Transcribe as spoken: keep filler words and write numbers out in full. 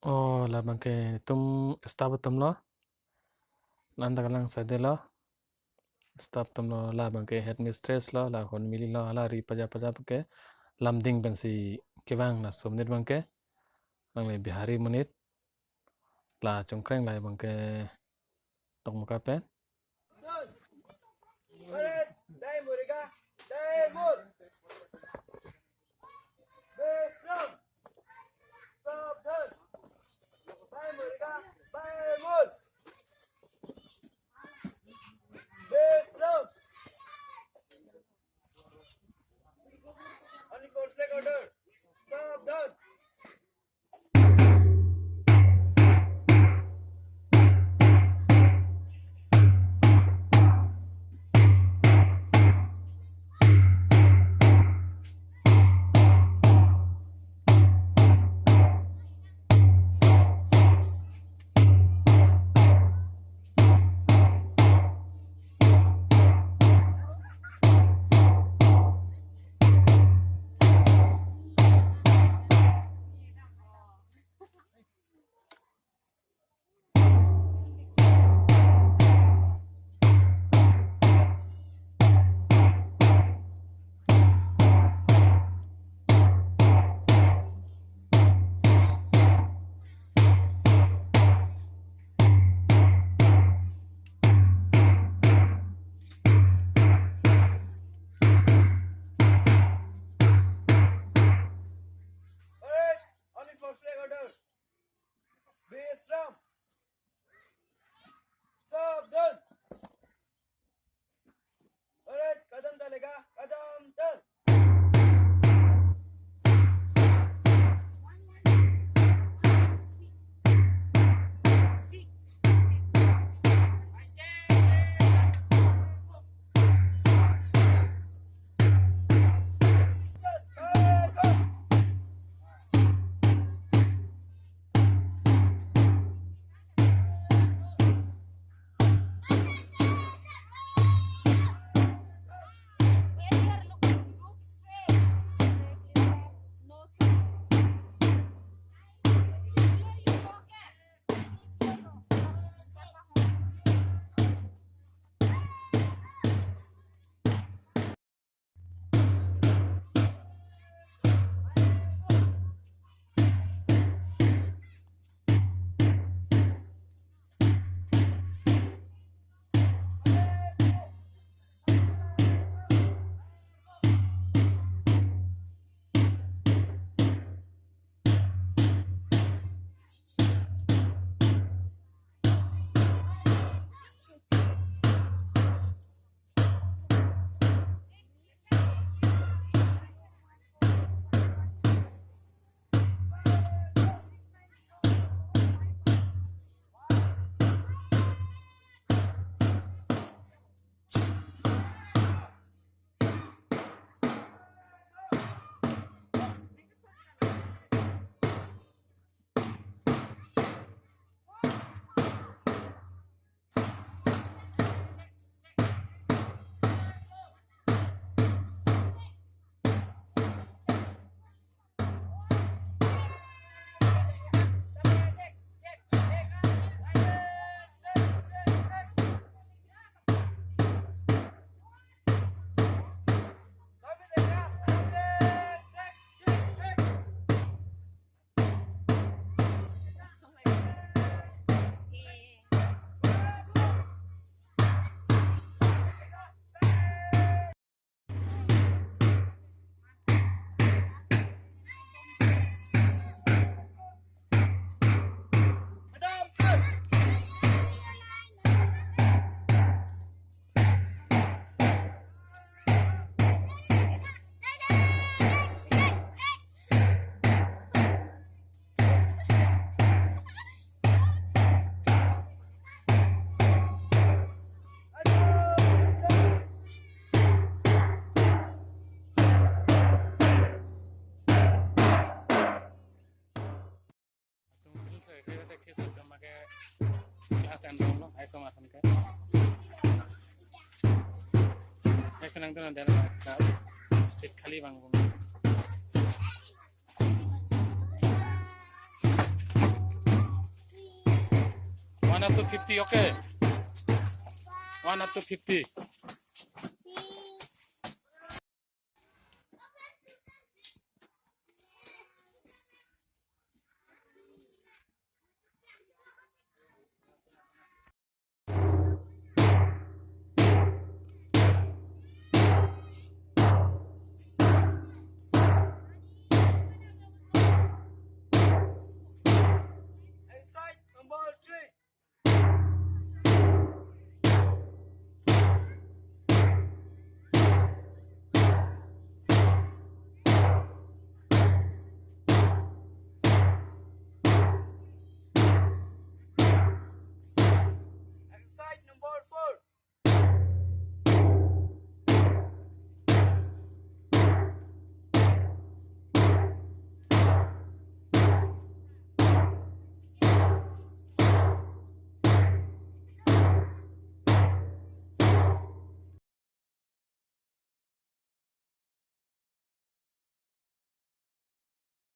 Oh, labang ke itum staff atum lo. Nanda kalang sade lo. Staff atum lo, labang ke headmistress lo, la hon mili lo, hala ri paja paja ke lamding pensi kevang, laso amonit abang ke. Alangli Bihari amonit. La chungkreng, labang ke Dokmoka pen. Bharat, dai murega, dai mur. Bikram. Sabdhan. Dai murega, dai mur. Bikram. Only for flag order. Sabdhan. Alright, only for flag order. Bikram. Sabdhan. Alright, kadam dalega, kadam dal. Class end lo, aiso ma than ke. Ek nang tu nanti ada seat khali abang. One up to fifty, okay. One up to fifty.